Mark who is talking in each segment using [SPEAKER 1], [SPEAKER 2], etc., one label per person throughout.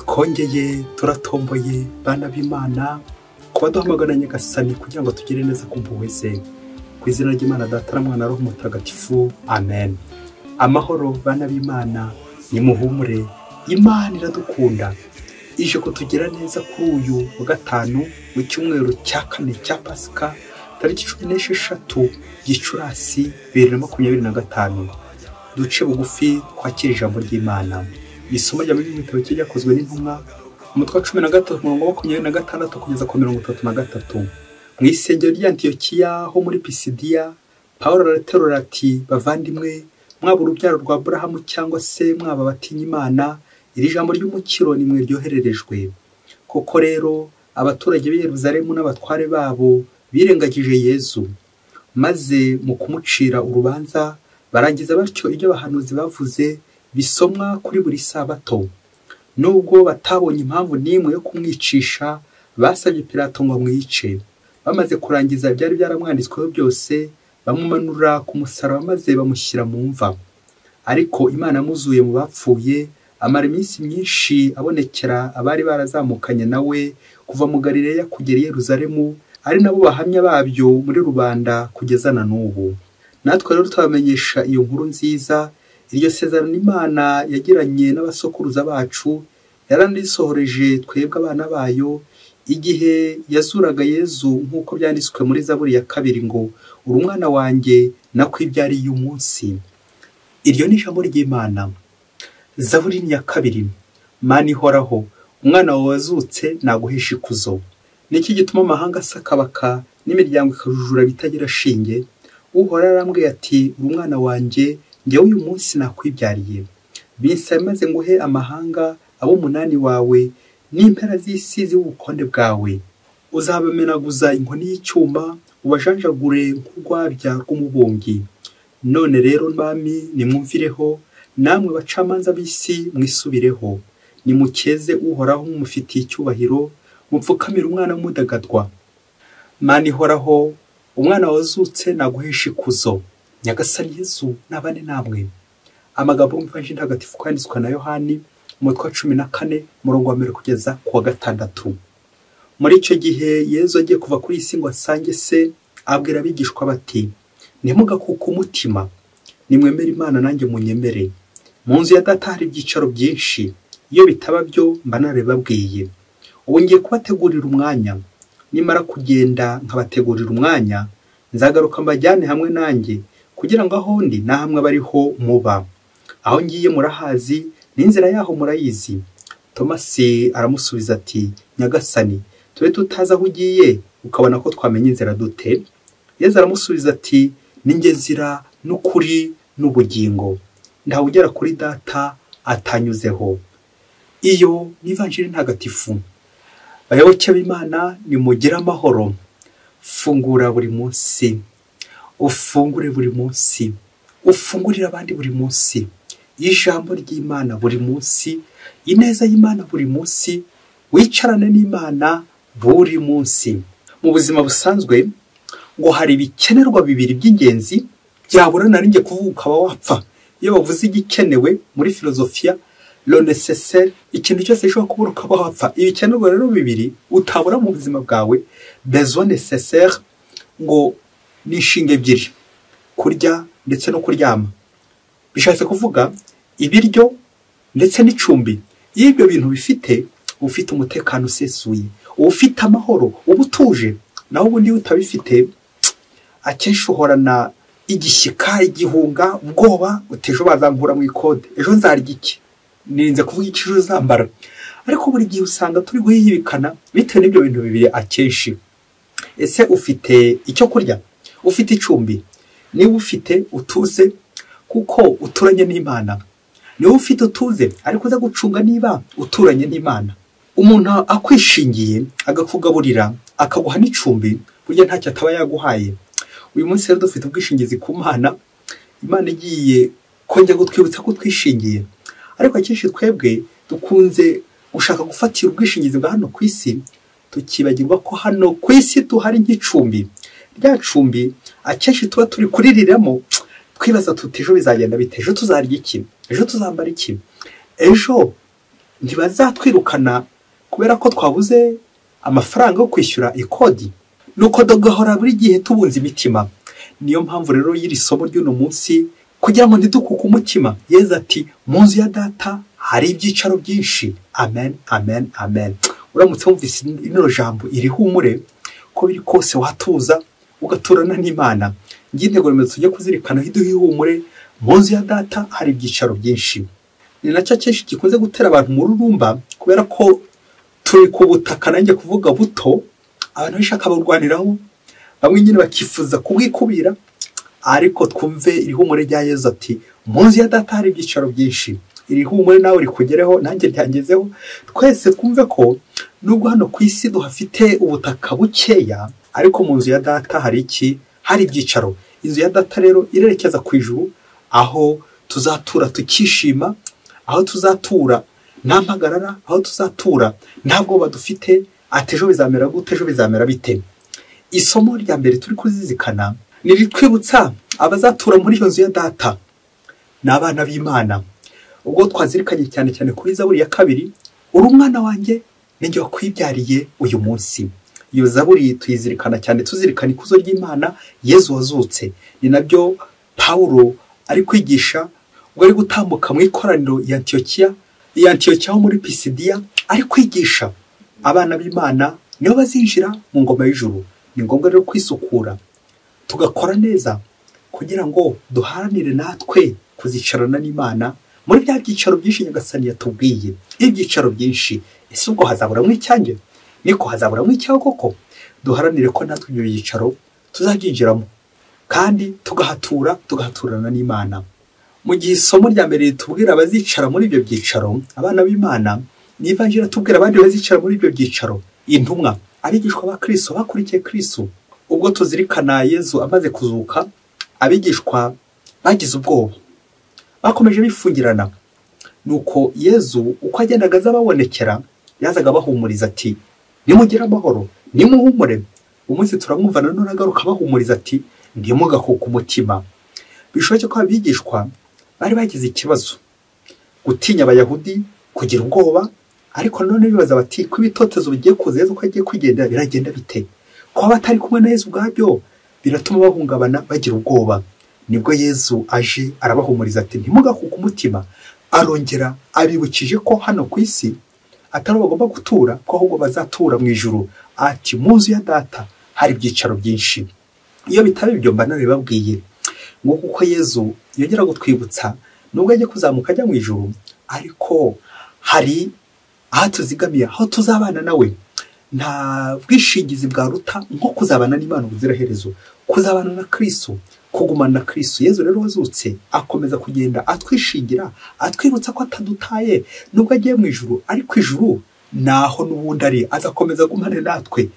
[SPEAKER 1] Twongeye turatomboye bana b'Imana kuba duhamagara Nyagasani kugira ngo tugire neza ku mpuhwe ze. Ku izina ry'Imana Data na Mwana Roho Mutagatifu, amen. Amahoro bana b'Imana, nimuhumure, Imana iradukunda. Ije kutugira neza kuri uyu wa gatanu w'icyumweru cya kane cya Pasika, tariki 16 Gicurasi 2025. Duce bugufi twakira ijambo ry'Imana. Isomo rya Bibiliya mu gitabo cy'Ibyakozwe n'Intumwa, umutwe wa 13 umurongo wa 26 kugeza ku 33. Mu isengero ry'Antiyokiya ho muri Pisidiya, Pawulo araterura ati: bavandimwe, mwaba urubyaro rwa Aburahamu cyangwa se mwaba abatinya Imana, iri jambo ry'umukiro ni mwe ryohererejwe. Koko rero abaturage b'i Yerusalemu n'abatware babo birengagije Yezu, maze mu kumucira urubanza barangiza batyo ibyo abahanuzi bavuze bisomwa kuri buri sabato. Nubwo batabonye impamvu n'imwe yo kumwicisha, basabye Pilato ngo amwice. Bamaze kurangiza ibyari byaramwanditsweho byose, bamumanura ku musaraba maze bamushyira mu mva. Ariko Imana yamuzuye mu bapfuye, amara iminsi myinshi abonekera abari barazamukanye nawe kuva mu Galileya kugera i Yerusalemu, ari nabo bahamya babyo muri rubanda kugeza na n'ubu. Natwe rero tubamenyesha iyo nkuru nziza. Iryo sezerano Imana yagiranye n'abasokuruza bacu yaranisohoreje twebwe abana bayo, igihe yazuraga Yezu nk'uko byanditswe muri Zaburi ya 2 ngo: uri umwana wanjye nakwibyariye umunsi. Iryo ni ijambo ry'Imana. Zaburi ya 2. Mana ihoraho, umwana wawe wazutse naguhesha ikuzo. Niki gituma amahanga asakabaka n'imiryango ikajujura bitagira shinge? Uhoraho arambwiye ati: uri umwana wanjye, njyewe uyu munsi nakwibyariye. Binsabe maze nguhe amahanga abo umunani wawe n'impera z'isi z'ubukonde bwawe. Uzabamenaguza inkoni y'icyuma, ubajanjagure nk'urwabya rw'umubumbyi. None rero bami, nimwumvireho, namwe bacamanza b'isi mwisubireho. Nimukeze Uhoraho mumufitiye icyubahiro, mupfukamire umwana w'umudagadwa. Mana ihoraho, umwana wazutse naguhesha ikuzo. Nyagasani Yezu nabane namwe. Amagambo y'Ivanjiri ntagatifu yanditswe na Yohani, umutwe wa 14 umurongo wa 1 kugeza ku wa 6. Muri icyo gihe Yezu agiye kuva kuri iyi si ngo asange se, abwira abigishwa bati: ntimugakuke umutima, nimwemere Imana nanjye munyemere. Mu nzu ya Data hari ibyicaro byinshi, iyo bitaba byo mba narabibabwiye. Ubu ngiye kubategurira umwanya. Nimara kugenda nkabategurira umwanya, nzagaruka mbajyane hamwe nanjye, kugira ngo aho ndi na hamwe abariho muba. Aho ngiye murahazi, n'inzira yaho murayizi. Tomasi aramusubiza ati: Nyagasani, tube tutazi aho ugiye, ukabona ko twamenya inzira dute? Yezu aramusubiza ati: ninjye nzira n'ukuri n'ubugingo, ntawe ugera kuri Data atanyuzeho. Iyo ni Ivanjiri ntagatifu. Bayoboke b'Imana, nimugire amahoro. Fungura buri munsi, ufungure buri munsi, ufungurire abandi buri munsi, ijambo ry'Imana buri munsi, ineza y'Imana buri munsi, wicarane n'Imana buri munsi. Mu buzima busanzwe ngo hari ibikenerwa bibiri by'ingenzi byabura na rinjye kuvuga ukaba wapfa. Iyo bavuze igikenewe muri filozofiya, le nécessaire, ikintu cyose gishobora kubura ukaba wapfa. Ibikenerwa rero bibiri utabura mu buzima bwawe, besoin nécessaire, ngo ni inshinga ebyiri: kurya ndetse no kuryama. Bishatse kuvuga ibiryo ndetse n'icumbi. Iyo ibyo bintu bifite, ufite umutekano usesuye, ufite amahoro, uba utuje. Naho ubundi utabifite, akenshi uhorana igishyika, igihunga, ubwoba, uti ejo bazankura mu ikode, ejo nzarya iki, nirinze kuvuga icyo ejo uzambara. Ariko buri gihe usanga turi guhihibikana bitewe n'ibyo bintu bibiri akenshi. Ese ufite icyo kurya? Ufite icumbi? Niba ufite utuze, kuko uturanye n'Imana. Niba ufite utuze, ariko uza gucunga niba uturanye n'Imana. Umuntu akwishingiye, agakugaburira, akaguha n'icumbi, burya ntacyo ataba yaguhaye. Uyu munsi rero dufite ubwishingizi ku Mana. Imana igiye kongera kutwibutsa ko twishingiye. Ariko akenshi twebwe dukunze gushaka gufatira ubwishingizi bwa hano ku isi, tukibagirwa ko hano ku isi tuhari nk'icumbi. Rya cumbi akenshi tuba turi kuririramo, twibaza tuti ejo bizagenda bite, ejo tuzarya iki, ejo tuzambara iki, ejo Ntibazatwirukana kubera ko twabuze amafaranga yo kwishyura ikodi? Nuko tugahora buri gihe tubunze imitima. Niyo mpamvu rero y'iri somo ry'uno munsi, kugira ngo ntidukuke umutima. Yezu ati mu nzu ya data hari ibyicaro byinshi. Amen, amen, amen. Uramutse wumvise ino jambo iri humure, ko biri kose watuza ugaturana n'Imana. Ngiye intego remezo tujye kuzirikana iduha ihumure, mu nzu ya data hari ibyicaro byinshi. Ni nacyo akenshi gikunze gutera abantu umururumba, kubera ko turi ku butaka, nanjye kuvuga buto, abantu benshi akabarwaniraho, bamwe nyine bakifuza kubwikubira. Ariko twumve iri humure rya Yezu ati mu nzu ya data hari ibyicaro byinshi. Iri humure nawe rikugereho, nanjye ryangezeho. Twese twumve ko nubwo hano ku isi duhafite ubutaka bukeya, ariko mu nzu ya data hari iki? Hari ibyicaro. Inzu ya data rero irerekeza ku ijuru, aho tuzatura tukishima, aho tuzatura nta mpagarara, aho tuzatura nta bwoba dufite ati ejo bizamera gute, ejo bizamera bite. Isomo rya mbere turi kuzizikana ni ritwibutsa abazatura muri iyo nzu ya data ni abana b'Imana. Ubwo twazirikanye cyane cyane kuri Zaburi ya 2, uri umwana wanjye ninjye wakwibyariye uyu munsi. Iyo Zaburi tuyizirikana cyane tuzirikana ikuzo ry'Imana, Yezu wazutse. Ni nabyo Paulo ari kwigisha ubwo ari gutambuka mu ikoraniro ya Antiokiya, ya Antiokiya ho muri Pisidiya, ari kwigisha abana b'Imana nibo bazinjira mu ngoma y'ijuru. Ni ngombwa rero kwisukura tugakora neza kugira ngo duharanire natwe kuzicarana n'Imana muri bya byicaro byinshi Nyagasani yatubwiye. Ibyicaro byinshi, ese ubwo hazaburamwo icyanjye? Niko hazaburamwo icyawe koko? Duharanire ko natwe ibyo byicaro tuzabyinjiramo kandi tugahatura, tugahaturana n'Imana. Mu gihe isomo rya mbere ritubwira abazicara muri ibyo byicaro, abana b'Imana, n'ivanjiri tubwira abandi bazicara muri ibyo byicaro, intumwa, abigishwa ba Kristo bakurikiye Kristo. Ubwo tuzirikana Yezu amaze kuzuka, abigishwa bagize ubwoba, bakomeje bifungirana. Nuko Yezu uko agendaga azababonekera, yazaga abahumuriza ati nimugire amahoro, nimuhumure. Umunsi turamwumva nanone agaruka abahumuriza ati ntimugakuke umutima. Bishoboke ko abigishwa bari bagize ikibazo, gutinya Abayahudi, kugira ubwoba, ariko nanone bibaza bati ko ibitotezo bigiye kuza, Yezu ko agiye kwigendera biragenda bite? Kuba batari kumwe na Yezu ubwabyo biratuma bahungabana, bagira ubwoba. Nibwo Yezu aje arabahumuriza ati ntimugakuke umutima. Arongera abibukije ko hano ku isi atari bagomba gutura, ko ahubwo bazatura mu ijuru. Ati mu nzu ya data hari ibyicaro byinshi. Iyo bitaba ibyo mba nabibabwiye. Ngo kuko Yezu yongera gutwibutsa nubwo ajya kuzamuka ajya mu ijuru, ariko hari aho tuzigamiye, aho tuzabana nawe. Nta bwishingizi bwaruta nko kuzabana n'Imana ubuziraherezo, kuzabana na Kristo, kugumana na Kristo. Yezu rero wazutse akomeza kugenda atwishingira, atwibutsa ko atadutaye nubwo agiye mu ijuru, ariko ijuru naho n'ubundi ari, azakomeza gumane natwe.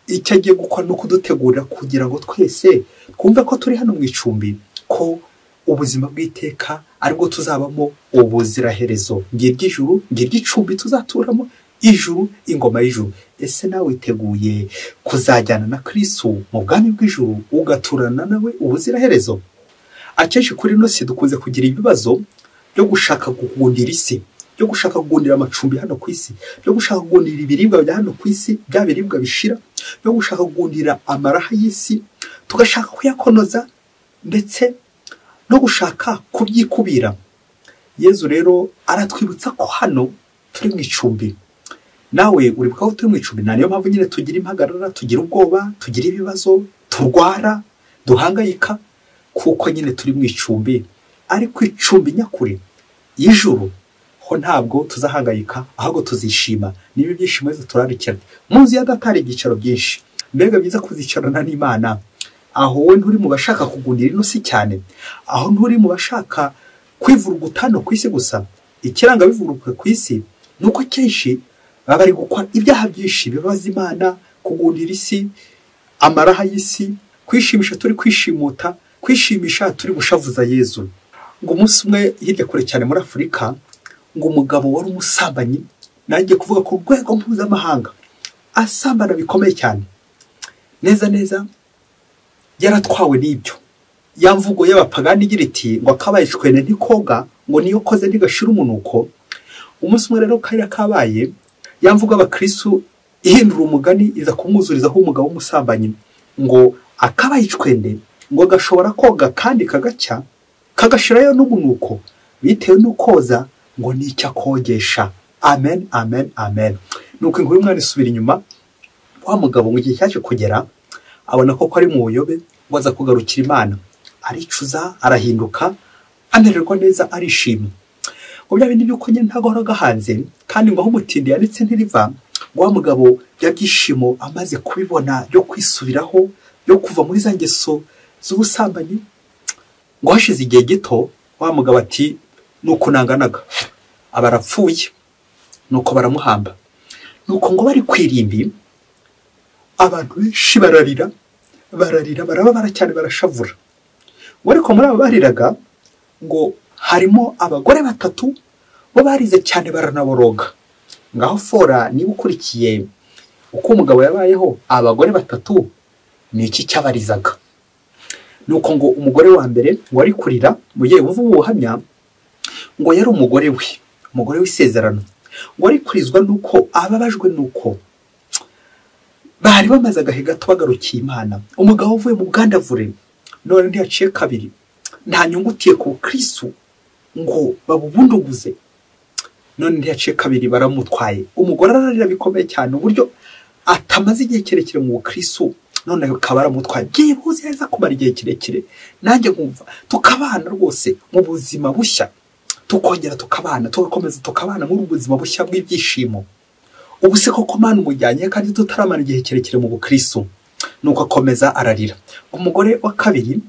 [SPEAKER 1] Icyo agiye gukora no kudutegurira kugira ngo twese twumve ko turi hano mu icumbi, ko ubuzima bw'iteka aribwo tuzabamo ubuziraherezo. Ngiryo ijuru, ngiryo icumbi tuzaturamo, ijuru, ingoma y'ijuru. Ese nawe witeguye kuzajyana na Kristo mu bwami bw'ijuru, ugaturana nawe ubuziraherezo? Akenshi kuri ino si dukunze kugira ibibazo byo gushaka kugundira isi, byo gushaka kugundira amacumbi hano ku isi, byo gushaka kugundira ibiribwa bya hano ku isi, bya biribwa bishira, byo gushaka kugundira amaraha y'isi, tugashaka kuyakonoza ndetse no gushaka kubyikubira. Yezu rero aratwibutsa ko hano turi mu icumbi. Nawe uribuka ko turi mu icumbi. Niyo mpamvu nyine tugira impagarara, tugira ubwoba, tugira ibibazo, turwara, duhangayika, kuko nyine turi mu icumbi. Ariko icumbi nyakuri y'ijuru ho ntabwo tuzahangayika, ahubwo tuzishima. Niba ibyishimo Yezu turarikira mu nzu ya data hari ibyicaro byinshi. Mbega byiza kuzicarana n'Imana. Aho wowe nturi mu bashaka kugundira ino si cyane, aho nturi mu bashaka kwivuruguta no ku isi gusa. Ikiranga bivuruguka ku isi nuko kenshi baba bari gukora ibyaha byinshi bibaza Imana, kugundira isi, amaraha y'isi, kwishimisha turi kwishimuta, kwishimisha turi gushavuza Yezu. Ngo umunsi umwe hirya kure cyane muri Afurika, ngo umugabo wari umusambanyi, nanjye kuvuga ku rwego mpuzamahanga, asambana bikomeye cyane, neza neza yaratwawe n'ibyo. Ya mvugo y'abapagani igira iti ngo akabaye icwene ntikoga, ngo niyo koze ntigashira umunuko. Umunsi umwe rero kariya kabaye, yamvuga abakristu ihindura umugani iza kumwuzurizaho umugabo w'umusambanyi, ngo akabaye icwende ngo gashobora koga kandi kagacya kagashirayo n'umunuko bitewe n'ukoza ngo nicyo akogesha. Amen, amen, amen. Nuko inkuru y'umwana isubira inyuma, wa mugabo mu gihe cyaje kugera abona ko ari mu buyobe, ngo aza kugarukira Imana, aricuza, arahinduka, amererwa neza, arishima. Ngo bya bindi by'uko nyine ntago ahoraga hanze, kandi ngo aho umutindi yanitse ntiriva, ngo wa mugabo bya byishimo amaze kubibona byo kwisubiraho, byo kuva muri za ngeso z'ubusambanyi, ngo hashize igihe gito wa mugabo ati nuko nanganaga, aba arapfuye. Nuko baramuhamba. Nuko ngo bari kwirimbi, abantu benshi bararira, bararira, barababara cyane, barashavura. Ngo ariko muri abo bariraga ngo harimo abagore batatu bo barize cyane baranaboroga. Ngaho fora niba ukurikiye uko umugabo yabayeho, abagore batatu ni iki cyabarizaga? Nuko ngo umugore wa mbere ngo ari kurira, mu gihe wumva ubuhamya, ngo yari umugore we, umugore w'isezerano, ngo ari kurizwa nuko ababajwe nuko bari bamaze agahe gato bagarukiye Imana. Umugabo uvuye mu bwandavure none ntiyaciye kabiri, nta nyungutiye ku Kristo ngo babubunduguze, none ntiyaciye kabiri baramutwaye. Umugore ararira bikomeye cyane uburyo atamaze igihe kirekire mu Kristo, none akaba aramutwaye. Byibuze yaza kumara igihe kirekire nanjye nkumva tukabana rwose mu buzima bushya, tukongera tukabana, tugakomeza tukabana muri ubuzima bushya bw'ibyishimo. Ubu se koko Mana umujyanye kandi tutaramara igihe kirekire mu bukristo? Nuko akomeza ararira. Umugore wa kabiri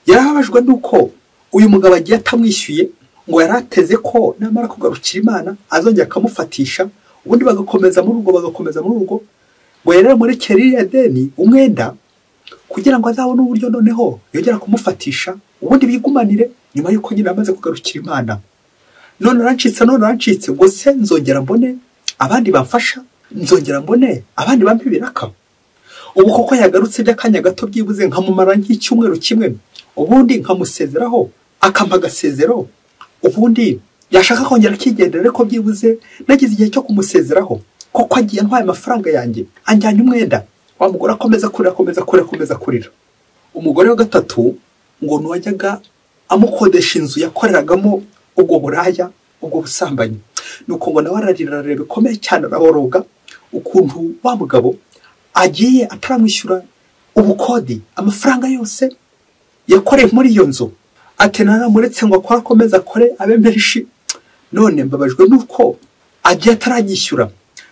[SPEAKER 1] yarababajwe nuko uyu mugabo agiye atamwishyuye, ngo yarateze ko namara kugarukira Imana azongera akamufatisha, ubundi bagakomeza muri urwo, bagakomeza muri urwo, ngo yaramurekera iriya deni umwenda kugira ngo azabone uburyo noneho yongera kumufatisha, ubundi bigumanire nyuma yuko nyine amaze kugarukira Imana. None arancitse, none arancitse, ngo se nzongera mbone abandi bamfasha, nzongera mbone abandi bampa ibiraka? Ubu koko yagarutse by'akanya gato byibuze nkamumara nk'icyumweru kimwe, ubundi nkamusezeraho akampa agasezero, ubundi yashaka kongera akigendera, ariko byibuze nagize igihe cyo kumusezeraho, koko agiye ntwaye amafaranga yanjye, anjyanye umwenda. Wa mugore akomeza kurira, akomeza kurira, akomeza kurira. Umugore wa gatatu ngo nuwajyaga amukodesha inzu yakoreragamo ubwo buraya, ubwo busambanyi. Nuko ngo nawe ararira bikomeye cyane, araboroga ukuntu wa mugabo agiye ataramwishyura ubukodi, amafaranga yose yakoreye muri iyo nzu. Ati naramuretse ngo akore, akomeze akore abe menshi, none mbabajwe nuko agiye ataranyishyura,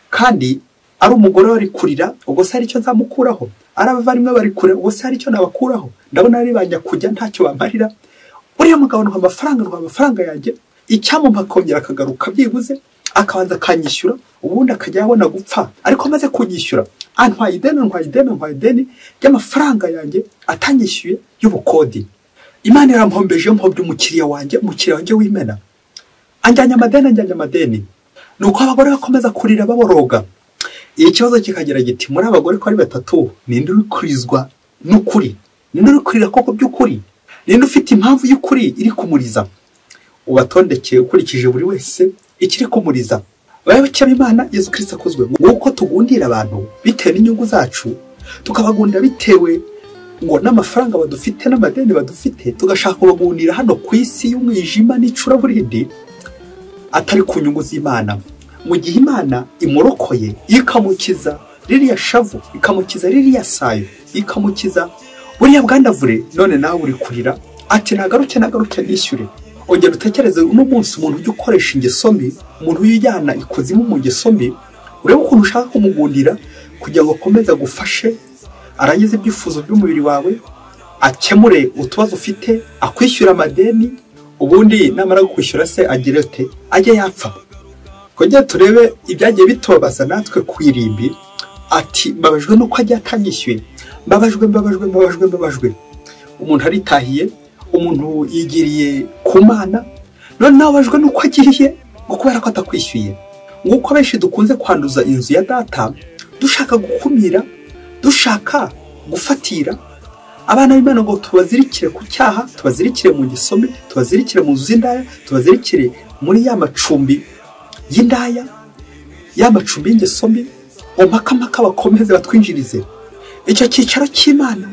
[SPEAKER 1] kandi ari umugore wari kurira, ubwo se hari icyo nzamukuraho? Ari abavandimwe bari kure, ubwo se hari icyo nabakuraho? Ndabona ari banya kujya ntacyo bamarira. Uriya mugabo ntwa amafaranga, ntwa amafaranga yanjye, icyamumpa akongera akagaruka byibuze akabanza akanyishyura, ubundi akajya abona gupfa. Ariko amaze kunyishyura antwaye ideni, antwaye ideni, antwaye ideni ry'amafaranga yanjye atanyishyuye y'ubukodi. Imana irampombeje, mpombye umukiriya wanjye, umukiriya wanjye w'imena, anjyanye amadeni, anjyanye amadeni. Nuko abagore bakomeza kurira baboroga. Ikibazo kikagira giti, muri abagore ko ari batatu, ninde uri kurizwa n'ukuri? Ninde uri kurira koko by'ukuri? Ninde ufite impamvu y'ukuri iri kumuriza? Ubatondekeye ukurikije buri wese ikiri kumuriza. Bayoboke b'Imana, Yesu Kristo akuzwe. Nguko tugundira abantu bitewe n'inyungu zacu, tukabagundira bitewe ngo n'amafaranga badufite n'amadeni badufite, tugashaka kubagundira hano ku isi y'umwijima n'icuraburindi, atari ku nyungu z'Imana. Mu gihe Imana imurokoye ikamukiza ririya shavu, ikamukiza ririya sayo, ikamukiza buriya bwandavure, none nawe uri kurira ati nagaruke, nagaruke nishyure. Ongera utekereze uno munsi umuntu ujya ukoresha ingeso mbi, umuntu uyijyana ikuzimu mu ngeso mbi, urebe ukuntu ushaka kumugundira kugira ngo akomeze agufashe, arangize ibyifuzo by'umubiri wawe, akemure utubazo ufite, akwishyura amadeni, ubundi namara kukwishyura se agire ate? Ajye yapfa. Kongera turebe ibyagiye bitubabaza natwe ku irimbi, ati mbabajwe nuko ajya atanyishyuye, mbabajwe, mbabajwe, mbabajwe, mbabajwe. Umuntu aritahiye, umuntu yigiriye ku Mana, none nababajwe nuko agiye ngo kubera ko atakwishyuye. Nguko abenshi dukunze kwanduza inzu ya data, dushaka gukumira, dushaka gufatira abana b'Imana ngo tubazirikire ku cyaha, tubazirikire mu ngeso mbi, tubazirikire mu nzu z'indaya, tubazirikire muri ya macumbi y'indaya, ya macumbi y'ingeso mbi, mpaka bakomeze batwinjirize. Icyo cyicaro cy'Imana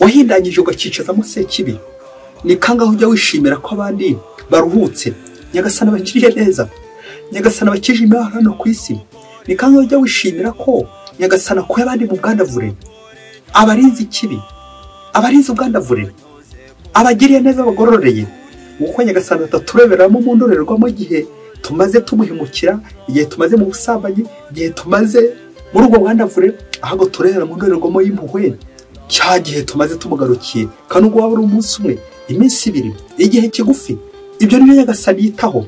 [SPEAKER 1] wahindanyije ugakicazamo Sekibi. Ni kangahe ujya wishimira ko abandi baruhutse, Nyagasani abakiriye neza, Nyagasani abakije imibabaro hano ku isi? Ni kangahe ujya wishimira ko Nyagasani akuye abandi mu bwandavure, abarinze ikibi, abarinze ubwandavure, abagiriye neza, bagororeye? Kuko Nyagasani atatureberamo mu ndorerwamo igihe tumaze tumuhemukira, igihe tumaze mu busambanyi, igihe tumaze muri ubwo bwandavure, ahubwo turebera mu ndorerwamo y'impuhwe cya gihe tumaze tumugarukiye. Kandi ubwo waba ari umunsi umwe, iminsi ibiri, igihe kigufi, ibyo nibyo Nyagasani yitaho.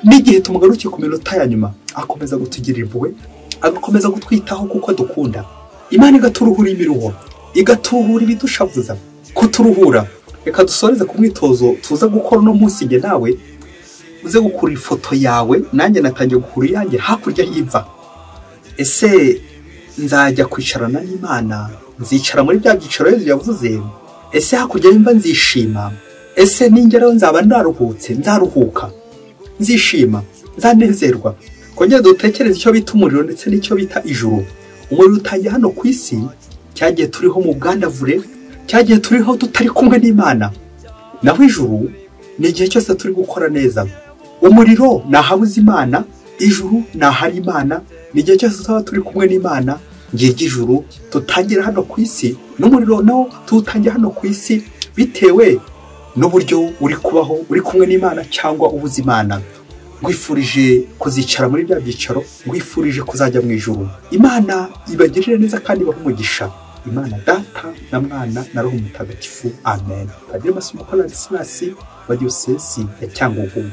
[SPEAKER 1] N'igihe tumugarukiye ku minota ya nyuma, akomeza gutugirira impuhwe, agakomeza kutwitaho kuko dukunda. Imana igaturuhura imiruho, igaturuhura ibidushavuza, kuturuhura. Reka dusoreze ku mwitozo tuza gukora uno munsi njye nawe. Uze gukura ifoto yawe, nanjye natangiye gukura iyanjye hakurya y'imva. Ese nzajya kwicarana n'Imana? Nzicara muri bya byicaro Yezu yavuze? Ese hakurya y'imva nzishima? Ese ningeraho nzaba ndaruhutse? Nzaruhuka, nzishima, nzanezerwa? Kongera dutekereze icyo bita umuriro ndetse n'icyo bita ijuru. Umuriro utangiye hano ku isi, cyagiye turiho mu bwandavure, cyagiye turiho tutari kumwe n'Imana. Naho ijuru ni igihe cyose turi gukora neza. Umuriro ni ahabuze Imana, ijuru ni ahari Imana. Ni igihe cyose tuba turi kumwe n'Imana. Ngiryo ijuru tutangira hano ku isi, n'umuriro nawo tuwutangira hano ku isi, bitewe n'uburyo uri kubaho, uri kumwe n'Imana cyangwa ubuze Imana. Ngwifurije kuzicara muri bya byicaro, ngwifurije kuzajya mu ijuru. Imana ibagirire neza kandi ibahe umugisha. Imana Data na Mwana na Roho Mutagatifu. Amen. Padiri Masumbuko Ladislas wa Diyosezi ya Cyangugu.